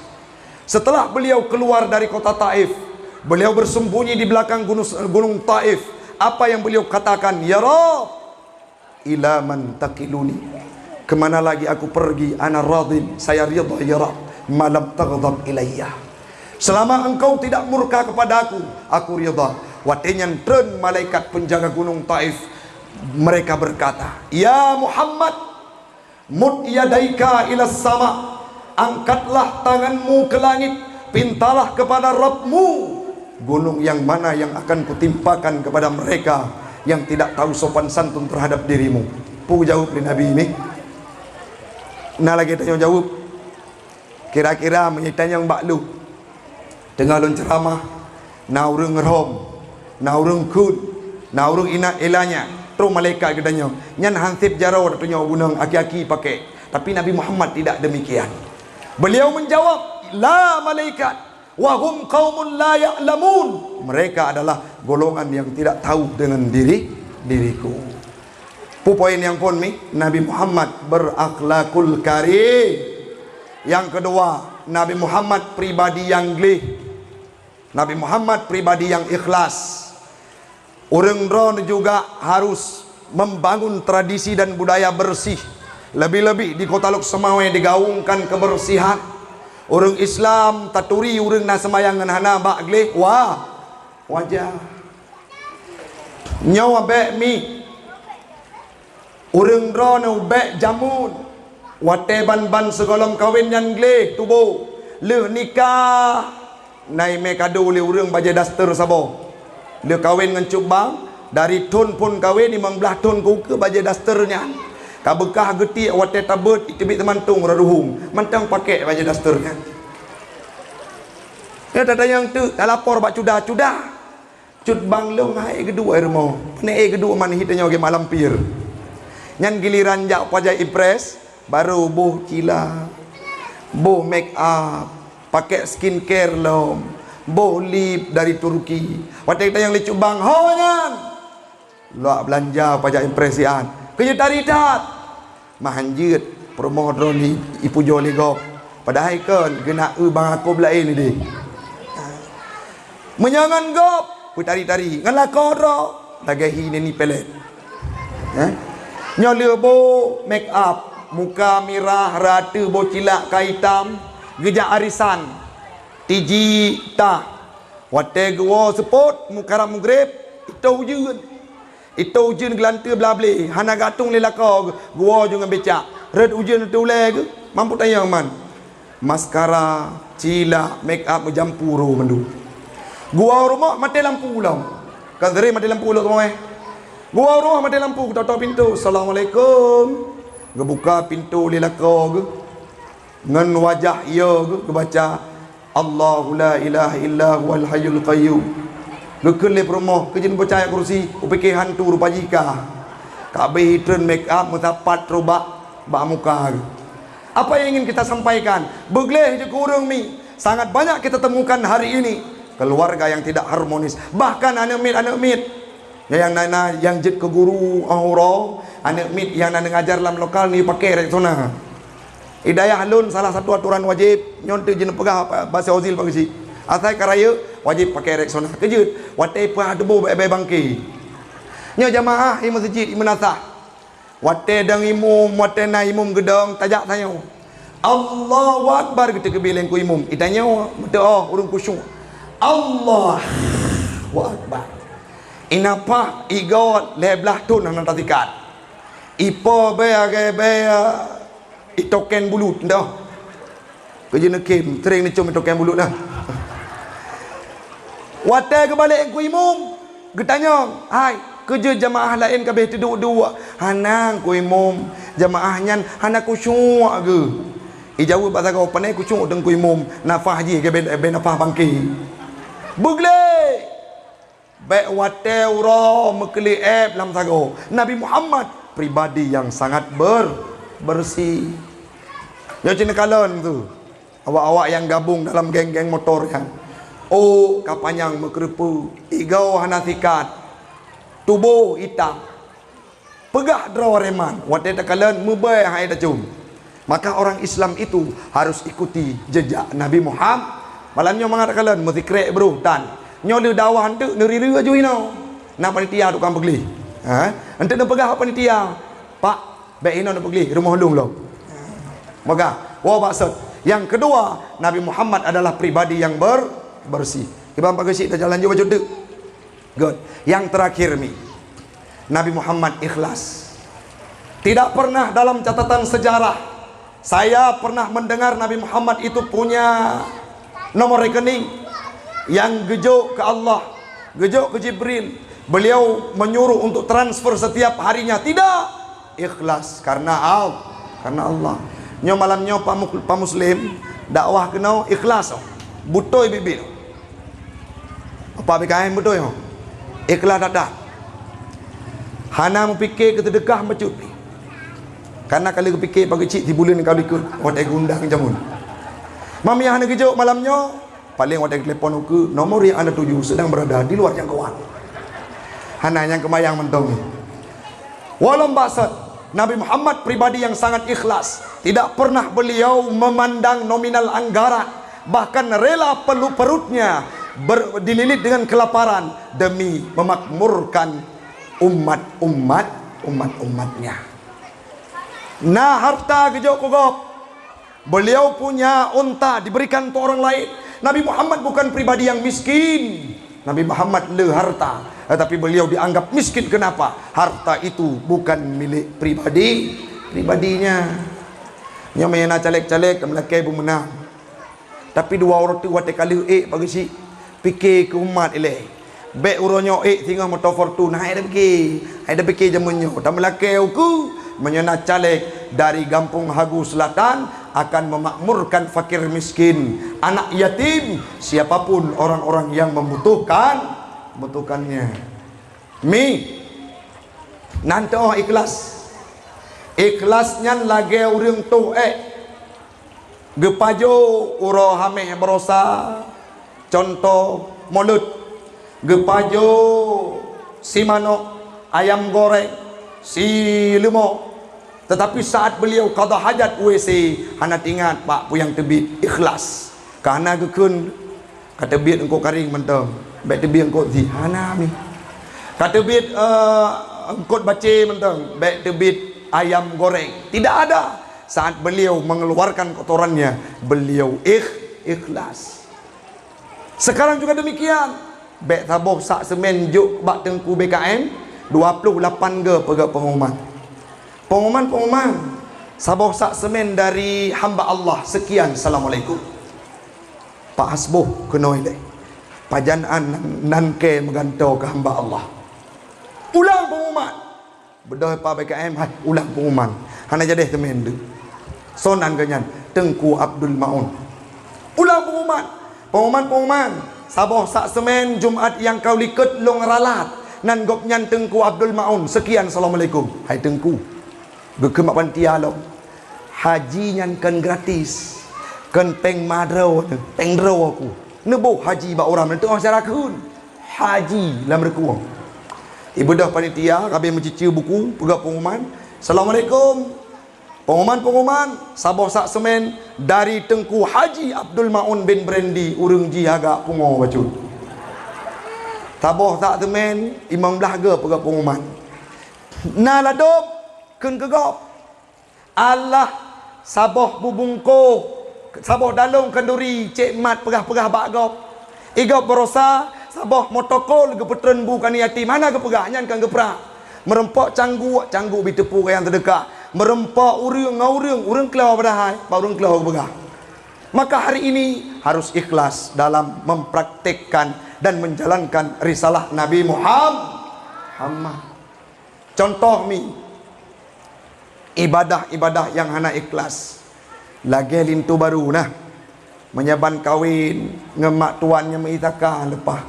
Setelah beliau keluar dari kota Taif, beliau bersembunyi di belakang gunung, gunung Taif. Apa yang beliau katakan? "Ya Rabb, Ila man takiluni. Kemana lagi aku pergi, ana radin, saya ridha ya Rabb, malam taghdab ilayya. Selama engkau tidak murka kepadaku, aku ridha. Watée nyan treun malaikat penjaga gunung Taif, mereka berkata, "Ya Muhammad, mud yadaika ila sama, angkatlah tanganmu ke langit, pintalah kepada Rabbmu, gunung yang mana yang akan kutimpakan kepada mereka yang tidak tahu sopan santun terhadap dirimu." Peue jaweueb lé Nabi nyoe? Na lagée tanyoe jaweueb. Kira-kira meunyoe tanyong bak lôn, teungoh lôn ceuramah, na ureuëng rhom, na ureuëng kheun, na ureuëng inan ilanya, troh malaikat geutanyong, nyan hanseb jaroe tatunyok gunong aki-aki pakék. Tapi Nabi Muhammad tidak demikian. Beliau menjawab, "La malaikat, wa hum qaumun la ya'lamun." Mereka adalah golongan yang tidak tahu dengan diri diriku. Peue poin nyang phôn mi, Nabi Muhammad berakhlakul karim. Nyang keudua, Nabi Muhammad pribadi nyang gleh. Nabi Muhammad pribadi nyang ikhlas. Ureuëng droeneuh juga harus membangun tradisi dan budaya bersih. Lebih-lebih di Kota Lhokseumawe digaungkan kebersihan. Ureuëng Islam taturi ureuëng na seumayang ngon hana bak gleh, wa-, wajar. Nyoe bék mi. Ureuëng droeneuh bék jameun. Watée ban-ban sigohlom kawen nyan gleh tuboh. Lheueh nikah, na imé kado lé ureuëng bajée daster saboh. Lheueh kawen ngon Cut Bang, dari thon phon kawen limong blaih thon keu ukeue bajée daster nyan. Ka beukah geutiek watée tabeuet, iteubiet teumantong rot ruhueng, mantong pakék bajée daster nyan. Nyoe tatanyong teuk, talapor bak cuda, "Cuda, Cut Bang lôn hai geuduek rumoh. Pane ék geuduek man hi tanyoe geuh malam pir." Nyan giliran jak Paja Impress, baru boh cila, boh make up, pakék skincare lom, boh lip dari Turki. Watée geutanyong lé Cut Bang, "Ho nyan?" Luwak beulanja Paja Impress siat. Keujeuet tari that. Mah hanjeuet peurumoh droeneuh ipujoe lé gob. Padahai kon geunak eu bang akôb laén idéh. Meunyoe ngon gob, peutari-tari, ngon lakoe droe, lagée hi nini pelet. Eh? Nyoe leubo make up, muka mirah, rata boh cilak ka itam, geujak arisan. Tiji tah. Watée geuwoe seupôt mukarab mugreb, itôh ujeuen. Itôh ujeuen geulanteue blablé, hana geuatong lé lakoe geuwoe ju ngon becak. Rot ujeuen teuh ulée geuh, mampu tanyong man. Maskara, cilak, make up meujampu ro mandum. Geuwoe rumoh maté lampu lom. Ka seuring maté lampu lom seumawé. Geuwoe rumoh maté lampu, geutok-tok pintoe, "Assalamualaikum." Geubuka pintoe lé lakoe geuh. Ngon wajah ie geuh geubaca, "Allahu la ilaha illa huwal hayyul qayyum." Geukheun lé peurumoh, "Keujeuet baca ayat kursi, upike hantu rupa jih ka." Ka abéh itreun make up meusapat trok bak, bak muka geuh. Apa yang ingin kita sampaikan? Beugleh jeuet keu ureuëng mi. Sangat banyak kita temukan hari ini keluarga yang tidak harmonis. Bahkan aneuk miet, aneuk miet. Nyang na, na nyang jeuet keu guru, oh, uroe, aneuk miet nyang na neuajar lam lokal nyoe paké Rexona. Di dayah lôn salah satu aturan wajéb, nyoe teuk jeuet neupeugah bak Syeh Ozil Pak Geuchik. Asai ka rayeuk, wajéb paké Rexona. Keujeuet, watée peuhah tuboh bèe-bèe bangke. Nyoe jamaah i meuseujid, i meunasah. Watée dong imum, watée na imum geudong, tajak tanyoe. "Allahu Akbar," geuteukeubir lé Teungku Imum. Itanyoe, meuteuoh ureuëng khusyuk. "Allahu Akbar." Inapah igot lhée blaih thon hana tasikat. Ipo bèe agée bèe itoken bulut, ndoh. Keujeuet neukem, sering neucom itoken bulut dah. Watée geubalek Teungku Imum, geutanyong, "Hai, keujeuet jamaah laén ka abéh teuduek-duek?" "Hana, Teungku Imum, jamaah nyan hana khusyuk geuh." Ijaweueb bak sagoe, "Pane khusyuk Teungku Imum, nafah jih geuben, ben nafah bangke." Beugleh! Bék watée uroe meukeulieb lam sagoe. Nabi Muhammad pribadi yang sangat ber-, bersih. Nyoe cit neukalon tu. Awak-awak nyang gabong dalam geng-geng motor nyan. Ôk ka panyang meukeureupeue, igoe hana sikat, tuboh itam. Peugah droe reman, watée takalon meubèe hai tacom. Maka orang Islam itu harus ikuti jejak Nabi Muhammad. Malam nyoe mangat takalon meusikrek broh tan. Nyoe lheueh dakwah eunteuk neurireue aju inoe. Na panitia tukang peugleh. Ha? Eunteuk neupeugah bak panitia. "Pak, bèk inoe neupeugleh, rumoh lôn lom." Maka, woe bak sot. Yang kedua, Nabi Muhammad adalah pribadi yang ber-, bersih. Kiban Pak Geuchik, dah jalan jauh bacut teuk. Good. Yang terakhir mi, Nabi Muhammad ikhlas. Tidak pernah dalam catatan sejarah saya pernah mendengar Nabi Muhammad itu punya nomor rekening yang geujok ke Allah, geujok ke Jibril. Beliau menyuruh untuk transfer setiap harinya. Tidak. Ikhlas karena Al-, karena Allah. Nyoe malam nyoe pa mu-, pa muslim, dakwah keunoe ikhlas, oh. Beutôi biet-biet. Apa B K M beutôi, oh. Ikhlas that-that. Hana meupiké keu seudeukah bacut. Karena ka lheueh geupike Pak Geuchik sibuleuen ka likot watèe geundang jameun. Mami hana geujok malam nyoe, paléng watèe geutelepon ukeue, nomor yang Anda tuju sedang berada di luar jangkauan. Hana nyang keumayang mantong. Walau maksud, Nabi Muhammad pribadi yang sangat ikhlas. Tidak pernah beliau memandang nominal anggaran, bahkan rela pelu-, perutnya ber-, dililit dengan kelaparan demi memakmurkan umat-umat, umat-umatnya. Na harta geujok keu gob. Beliau punya unta diberikan untuk orang lain. Nabi Muhammad bukan pribadi yang miskin. Nabi Muhammad le harta, tetapi beliau dianggap miskin. Kenapa? Harta itu bukan milik pribadi, pribadinya. Nyoe meunan caleg-caleg ka meulakèe beumeunang. Tapi dua uroe teuk watèe ka lheueh ék Pak Geuchik, pike keu umat ilèe. Bèk uroe nyoe ék singoh moto Fortuner, hai dah pike, hai dah pike jameun nyoe. Tameulakèe ukeue, meunyoe na caleg dari Gampông Hagu Selatan akan memakmurkan fakir miskin, anak yatim, siapapun orang-orang yang membutuhkan, membutuhkannya. Mi, nan teuh ikhlas. Ikhlas nyan lagèe ureueng toh èk. Geupajoh uroe hamèh baroesa, contoh, Molot. Geupajoh si manok, ayam goreng, si leumô. Tetapi saat beliau qadha hajat U W C, hana teuingat bak peue nyang teubiet, ikhlas. Ka hana geukheun, ka teubiet eungkôt karing mantong, bèk teubiet eungkôt zit, hana mi. Ka teubiet, eh, eungkôt bacé mantong, bèk teubiet ayam goreng. Tidak ada. Saat beliau mengeluarkan kotorannya, beliau ikh-, ikhlas. Sekarang juga demikian. Bèk saboh sak seumén jok bak teungku B K M, dua ploh lapan goe peugah pengumuman. Pengumuman, pengumuman. Saboh sak seumén dari hamba Allah, sekian, assalamualaikum. Pak Hasboh keunoe lé. Pajan an nan, nan kèe meugantoe keu hamba Allah. Ulang pengumuman. Beudôh Pak B K M, hai, ulang pengumuman. Hana jadeh teumé ndeuk. Soe nan geuh nyan? Teungku Abdul Maun. Ulang pengumuman. Pengumuman, pengumuman. Saboh sak seumén Jumat nyang ka u likot lôn ralat. Nan gobnyan Teungku Abdul Maun. Sekian, assalamualaikum. Hai Teungku. Geukheun bak panitia lom. Haji nyan kon gratis. Kon péng madroe, péng droe ku. Neuboh haji bak uroe nyoe teuh cara kheun. Haji lam reukue. Ibeudôh panitia, ka abéh meuciceu buku, peugah pengumuman. Assalamualaikum. Pengumuman-pengumuman, saboh sak seumén dari Teungku Haji Abdul Maun bin Brandy, ureueng jih agak pungo bacut. Saboh sak seumén, limong blaih goe peugah pengumuman. Na ladôm, kheun keu gob. Alah, saboh bubungkôh, saboh dalông khanduri cék mat peugah-peugah bak gob. Igob baroesa, saboh motokol geupeutreun bu keu aneuk yatim, hana geupeugah, nyan kon geuprak. Meurumpok cangguk, cangguk bi teupeu keu nyang seudeukah. Meurumpok ureueng ngon ureueng, ureueng klo padahai, bak ureueng klo geupeugah. Maka hari ini harus ikhlas dalam mempraktekkan dan menjalankan risalah Nabi Muham-, Muhammad. Contoh mi, ibadah-ibadah nyang hana ikhlas. Lagèe linto barô nah. Meunyoe ban kawen ngon mak tuan nyang meuisaka leupah.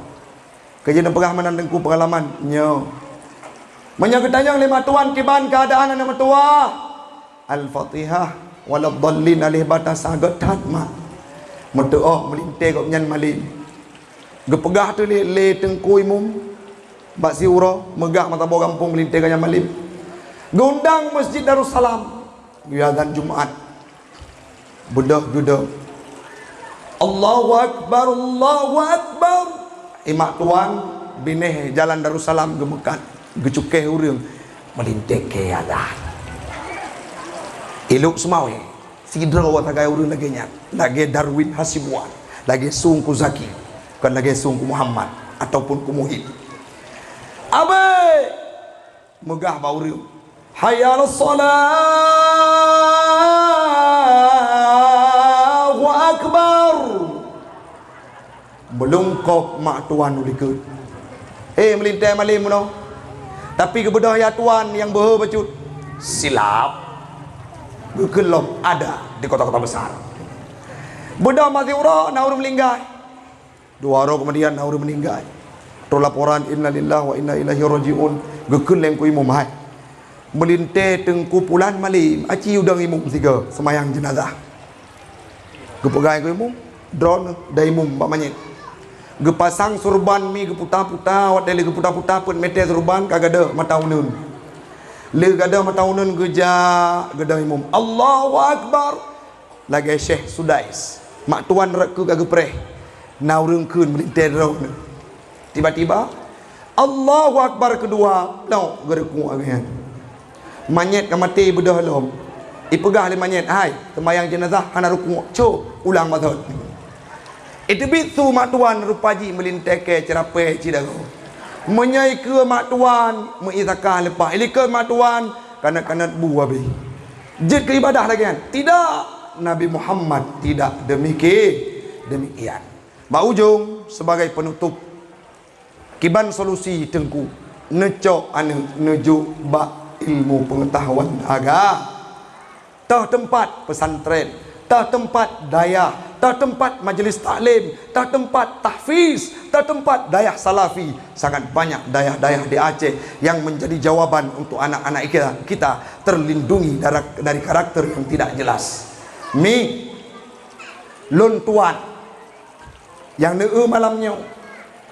Keu jeuet neupeugah meunan Teungku peungalaman nyoe. Meunyoe geutanyong lé mak tuan kiban keuadaan aneuk meutuwah, Al-Fatihah, waladdallin, alèh bata sagot that mak. Meutuoh meulintèe gobnyan malém. Geupeugah teuk lé, lé Teungku Imum bak siuroe, meugah mata boh gampông meulintèe gobnyan malém. Geuundang Masjid Darussalam, geuazan Jumat. Beudôh-beudôh, "Allahu Akbar, Allahu Akbar." Ié mak tuan, binéh jalan Darussalam geumeukat, geucukéh ureueng, meulintèe keu azan. Ilok seumawé, sidroe sagai ureuëng lagée nyan, lagée Darwin Hasibuan, lagée Sungku Zaki, kon lagée Sungku Muhammad ataupun ku Muhib. Abée! Meugah bak ureuëng, "Hayya 'alas shalah, Allahu akbar!" Beulungkôb mak tuan u likot. "Eh, meulintée malém meunoe." Tapi geubeudôh ya tuan nyang beuhe bacut. Silap. Geukeulom ada di kota-kota besar. Beudôh maté uroe na ureuëng meuninggai. Dua uroe keumudian na ureuëng meuninggai. Troh laporan, "Innalillahi wa inna ilaihi raji'un." Geukheun lé ku imum, "Hai, meulintée teungku pulan malém, aci udang imum sigoe seumayang jeunazah." Geupeugah ku imum, "Droeneuh da imum bak manyét." Geupasang surban mi geuputa-puta, watée lé geuputa-puta peuet meuté surban ka gadôh mata uneuen. Lé gadôh mata uneuen geujak gadôh imum, "Allahu akbar!" Lagée Syekh Sudais, mak tuan rot keu ka geupreh, na ureuëng kheun meulintée droeneuh. Tiba-tiba, Allahu Akbar keudua, plok geuruku agée nyan. Manyét ka maté beudôh lom. Ipeugah lé manyét, "Hai, seumayang jeunazah hana ruku, cok ulang bathon." Iteubiet su mak tuan rupa jih meulintée kée ceurapée cidagoe. Meunyoe ikeue mak tuan meuisakah leupah, ilikot mak tuan kanot-kanot bu abée. Jeuet keu ibadah lagée nyan? Tidak, Nabi Muhammad tidak demiki-, demikian. Bak ujong, sebagai penutup, kiban solusi teungku, neucok aneuëk neujok bak ilmu peungeutahuan agama. Toh teumpat pesantren, toh teumpat dayah, toh teumpat majlis taklim, toh teumpat tahfiz, toh teumpat dayah salafi. Sangat banyak dayah-dayah di Aceh yang menjadi jawaban untuk anak-anak kita, kita terlindungi dari, dari karakter yang tidak jelas. Mi, lôn tuan nyang neueu malam nyoe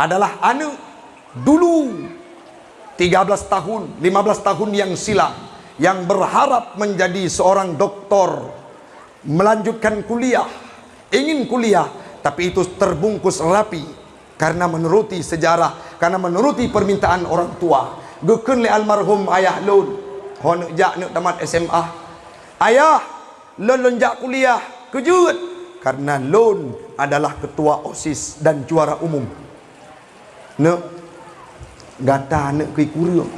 adalah aneuëk dulu tiga belas tahun, lima belas tahun yang silam, yang berharap menjadi seorang doktor, melanjutkan kuliah, ingin kuliah, tapi itu terbungkus rapi karena menuruti sejarah, karena menuruti permintaan orang tua. Geukheun lé almarhum ayah lôn, ho neuk jak neuk tamat S M A, "Ayah, lôn lôn jak kuliah." "Keu jeuet?" "Karena lôn adalah ketua OSIS dan juara umum." "Neuk, gata neuk keu kureueng.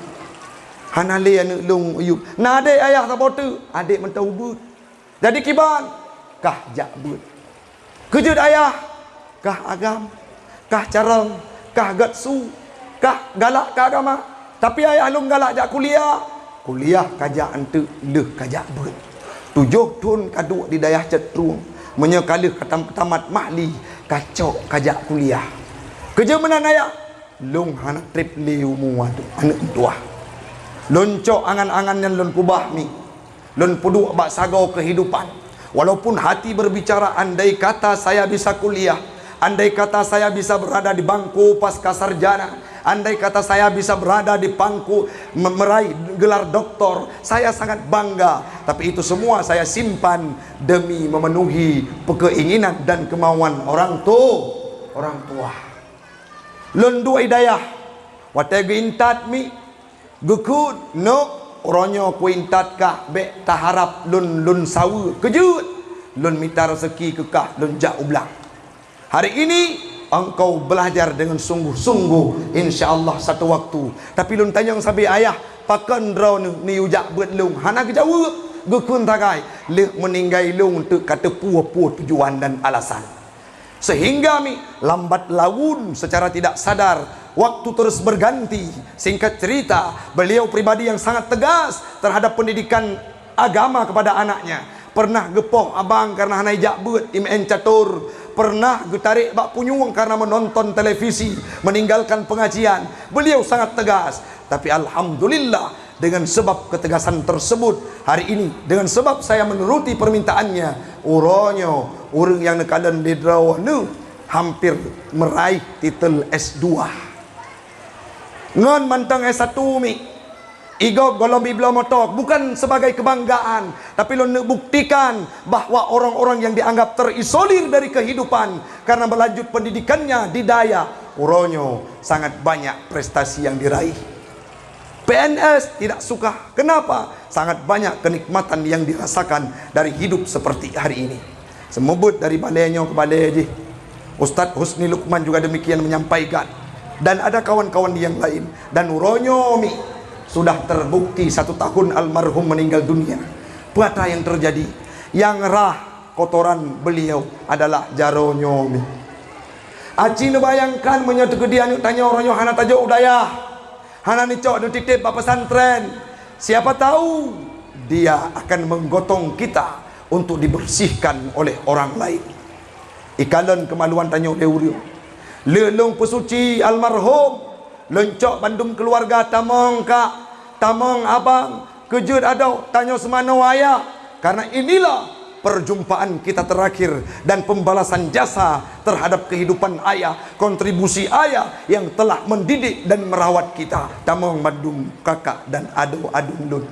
Hana lé aneuëk lôn yub." "Na adék ayah saboh teuk." "Adék mantong ubeuet." "Jadi kiban?" "Kah jak beuet." "Keu jeuet ayah?" "Kah agam, kah carông, kah gét su, kah galak keu agama." "Tapi ayah lôn galak jak kuliah." "Kuliah ka jak eunteuk lheueh ka jak beuet. Tujoh thon ka duek di dayah Cot Trueng. Meunyoe ka lheueh ka tam-, tamat mahli, ka cok ka jak kuliah." "Keu jeuet meunan ayah?" "Lôn hana treb lé umu aneuëk meutuwah. Lôn cok angan-angan nyan lôn keubah mi. Lôn peuduek bak sagoe keuhidupan. Walaupun hati berbicara, andai kata saya bisa kuliah, andai kata saya bisa berada di bangku pasca sarjana, andai kata saya bisa berada di bangku me-, meraih gelar doktor, saya sangat bangga. Tapi itu semua saya simpan demi memenuhi keinginan dan kemauan orang tu-, orang tua." Lôn duek i dayah, watée geuintat mi, geukheun, "Neuk, uroe nyoe kuintat kah, bék taharab lôn, lôn saweue. Keu jeuet? Lôn mita raseuki keu kah, lôn jak u blang." "Hari ini engkau belajar dengan sungguh-sungguh, insya Allah satu waktu. Tapi lôn tanyong sabe ayah, pakon droeneuh neuyue jak beuet lôn?" Hana geujaweueb. Geukheun sagai, "Lheueh meuninggai lôn teuk ka teupeue-peue tujuan dan alasan." Sehingga mi lambat laun secara tidak sadar, waktu terus berganti. Singkat cerita, beliau pribadi yang sangat tegas terhadap pendidikan agama kepada anaknya. Pernah geupoh abang karena hana ijak beuet, imeu'en catur. Pernah geutarek bak punyueng karena menonton televisi, meninggalkan pengajian. Beliau sangat tegas. Tapi alhamdulillah, dengan sebab ketegasan tersebut, hari ini, dengan sebab saya menuruti permintaannya, uroe nyoe ureuëng nyang neukalon lé droeneuh hampir meraih titel S dua. Ngon mantong S satu mi, i gob gohlom i bloe moto, bukan sebagai kebanggaan, tapi lôn neuk buktikan bahwa orang-orang yang dianggap terisolir dari kehidupan karena berlanjut pendidikannya di dayah, uroe nyoe sangat banyak prestasi yang diraih. P N S tidak suka. Kenapa? Sangat banyak kenikmatan yang dirasakan dari hidup seperti hari ini. Semeubeuet dari balée nyoe keu balée jih. Ustaz Husni Lukman juga demikian menyampaikan. Dan ada kawan-kawan yang lain. Dan uroe nyoe mi sudah terbukti satu tahun almarhum meninggal dunia. Peue ata yang terjadi? Yang rhah kotoran beliau adalah jaroe nyoe mi. Aci neubayangkan meunyoe teukeudi aneuëk tanyoe uroe nyoe hana tajok u dayah, hana neucok neutitép bak pesantren, siapa tahu dia akan menggotong kita untuk dibersihkan oleh orang lain. Ikalon keumaluan tanyoe lé ureuëng. Lheueh lôn peusuci almarhum, lôn cok bandum keuluwarga tamong kak, tamong abang, keujeuet adoe tanyoe seumanoe ayah. Karena inilah perjumpaan kita terakhir dan pembalasan jasa terhadap kehidupan ayah, kontribusi ayah yang telah mendidik dan merawat kita. Tamong bandum kakak dan adoe-adoe lôn.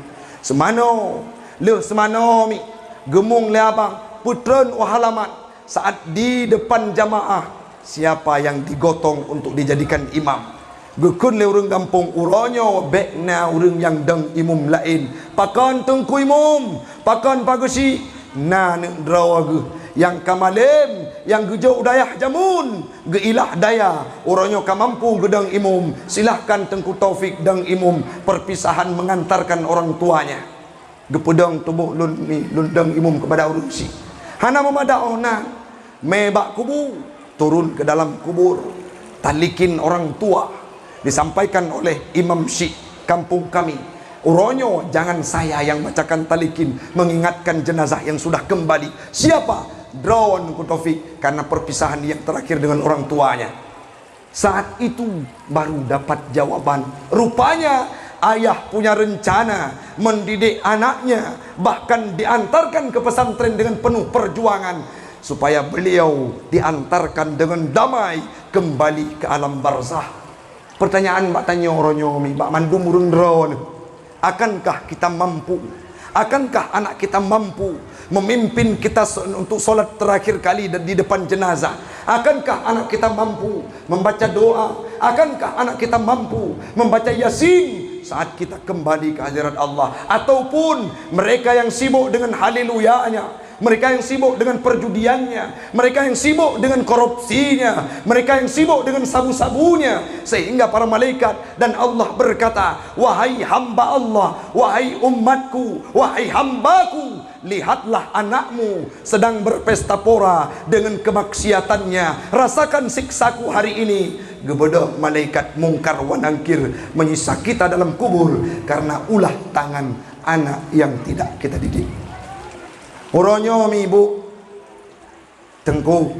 Seumanoe, lheueh seumanoe mi, geumong lé abang, peutreun u halaman. Saat di depan jamaah, siapa yang digotong untuk dijadikan imam? Geukheun lé ureuëng gampông, uroe nyoe bék na ureuëng nyang dong imum laén. Pakon Teungku Imum? Pakon Pak Geuchik? Na aneuëk droe geuh nyang ka malém, nyang geujok u dayah jameun, geuilah daya, uroe nyoe ka mampu geudong imum. Silahkan Teungku Taufik dong imum perpisahan mengantarkan orang tuanya. Geupeudong tuboh lôn mi, lôn dong imum keupada ureuëng syiek. Hana meumadah óh nan, mé bak kubu, turun ke dalam kubur. Talikin orang tua disampaikan oleh imam syiek kampung kami. Uroe nyoe jangan saya yang bacakan talikin mengingatkan jenazah yang sudah kembali. Siapa? Droe Teungku Taufik, karena perpisahan yang terakhir dengan orang tuanya. Saat itu baru dapat jawaban. Rupanya ayah punya rencana mendidik anaknya, bahkan diantarkan ke pesantren dengan penuh perjuangan supaya beliau diantarkan dengan damai kembali ke alam barzah. Pertanyaan bak tanyoe uroe nyoe mi bak mandum ureuëng droe neuh. Akankah kita mampu? Akankah anak kita mampu memimpin kita so-, untuk solat terakhir kali di depan jenazah? Akankah anak kita mampu membaca doa? Akankah anak kita mampu membaca Yasin saat kita kembali ke hadirat Allah? Ataupun mereka yang sibuk dengan haleluyanya, mereka yang sibuk dengan perjudiannya, mereka yang sibuk dengan korupsinya, mereka yang sibuk dengan sabu-sabunya, sehingga para malaikat dan Allah berkata, "Wahai hamba Allah, wahai umatku, wahai hambaku, lihatlah anakmu sedang berpesta pora dengan kemaksiatannya. Rasakan siksaku hari ini." Geubeudôh malaikat Mungkar wa Nangkir menyiksa kita dalam kubur karena ulah tangan anak yang tidak kita didik. Uroe nyoe mi, Bu, Teungku,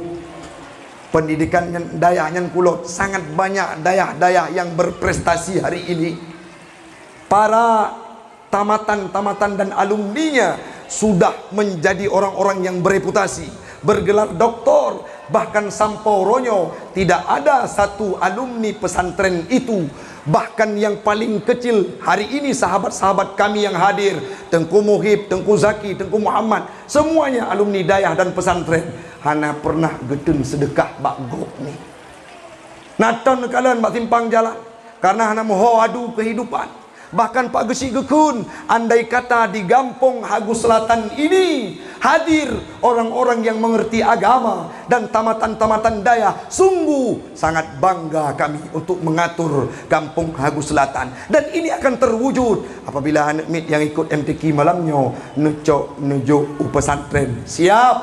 pendidikan nyan, dayah nyan kulot, sangat banyak dayah-dayah yang berprestasi hari ini. Para tamatan-tamatan dan alumninya sudah menjadi orang-orang yang bereputasi, bergelar doktor, bahkan sampoe uroe nyoe tidak ada satu alumni pesantren itu, bahkan yang paling kecil hari ini, sahabat-sahabat kami yang hadir, Teungku Muhib, Teungku Zaki, Teungku Muhammad, semuanya alumni dayah dan pesantren, hana pernah geuteun seudeukah bak gob ni. Na ton neukalon bak simpang jalan, karena hana meuho adu kehidupan. Bahkan Pak Geuchik geukheun, andai kata di Gampông Hagu Selatan ini hadir orang-orang yang mengerti agama dan tamatan-tamatan dayah, sungguh sangat bangga kami untuk mengatur Gampông Hagu Selatan. Dan ini akan terwujud apabila aneuk miet yang ikut M T Q malam nyoe neucok neujok u pesantren. Siap?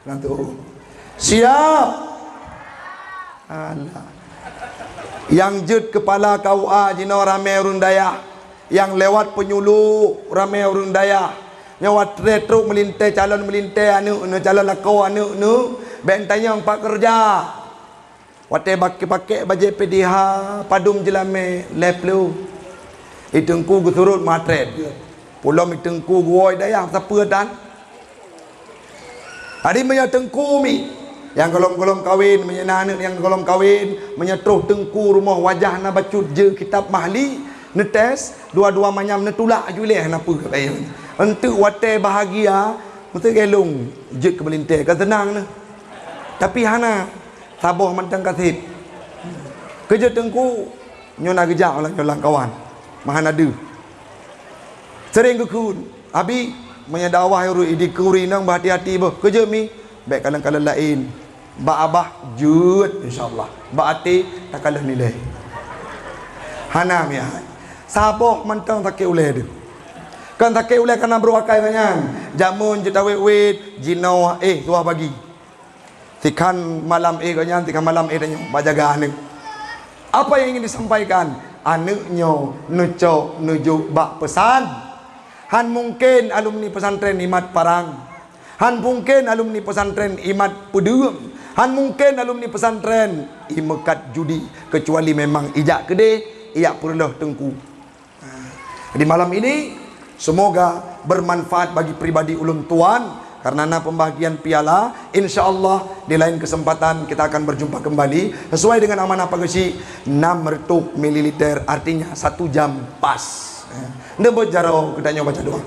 Nah tu. Siap? Alah. Yang jeuet kepala K U A jinoe ramé ureuëng dayah. Yang lewat penyuluh ramé ureuëng dayah. Nyoe watée trok meulintée, calon meulintée aneuk neuh, calon lakoe aneuk neuh, bék tanyong pat keureuja. Watée bak-, pakèk bajée P D H, padum jeulamé, lhée plôh. I Teungku geusurot meuatrét. Pulom i Teungku geuwoe dayah sapeue tan. Jadi meunyoe Teungku mi, nyang gohlom-gohlom kawen, meunyoe na aneuk nyang gohlom kawen, meunyoe troh Teungku rumoh wajah na bacut jeuet kitab mahli, neutés, dua-dua manyam neutulak aju ilée hana peue. Enteuk watée bahagia, meuteuk gelong jeuet keu meulintée, ka seunang neuh. Tapi hana. Saboh mantong kaseb. Keujeuet Teungku, nyoe na geujak ulang-ulang kawan. Mahan adeuh. Sering geukheun, "Abi, meunyoe dakwah ureuëng di kuri nang, bah hati-hati beuh. Keujeuet mi, bék kalon-kalon laén. Bak abah jeuet, insya Allah. Bak até takalon nilai." Hana miat. Saboh mantong sakét ulée deuh. Kan sakét ulée kana brok akai nyan. Jameun jitawet-wet, jinoe éh tuah pagi. Tikhan malam éh gobnyan, tikhan malam éh tanyoe bak jaga aneuk. Apa yang ingin disampaikan? Aneuk nyoe neucok neujok bak peusan. Han mungken alumni pesantren imat parang. Han mungken alumni pesantren imat peudeueng. Han mungken alumni pesantren imeukat judi, kecuali memang ijak keudeh, ijak peureuloh teungku. Jadi malam ini semoga bermanfaat bagi pribadi ulôn tuan, karena na pembagian piala. Insya Allah di lain kesempatan kita akan berjumpa kembali sesuai dengan amanah Pak Geuchik, enam ratus mililiter, artinya satu jam pas. Ndeubeuet jaroe keutanyoe baca doa.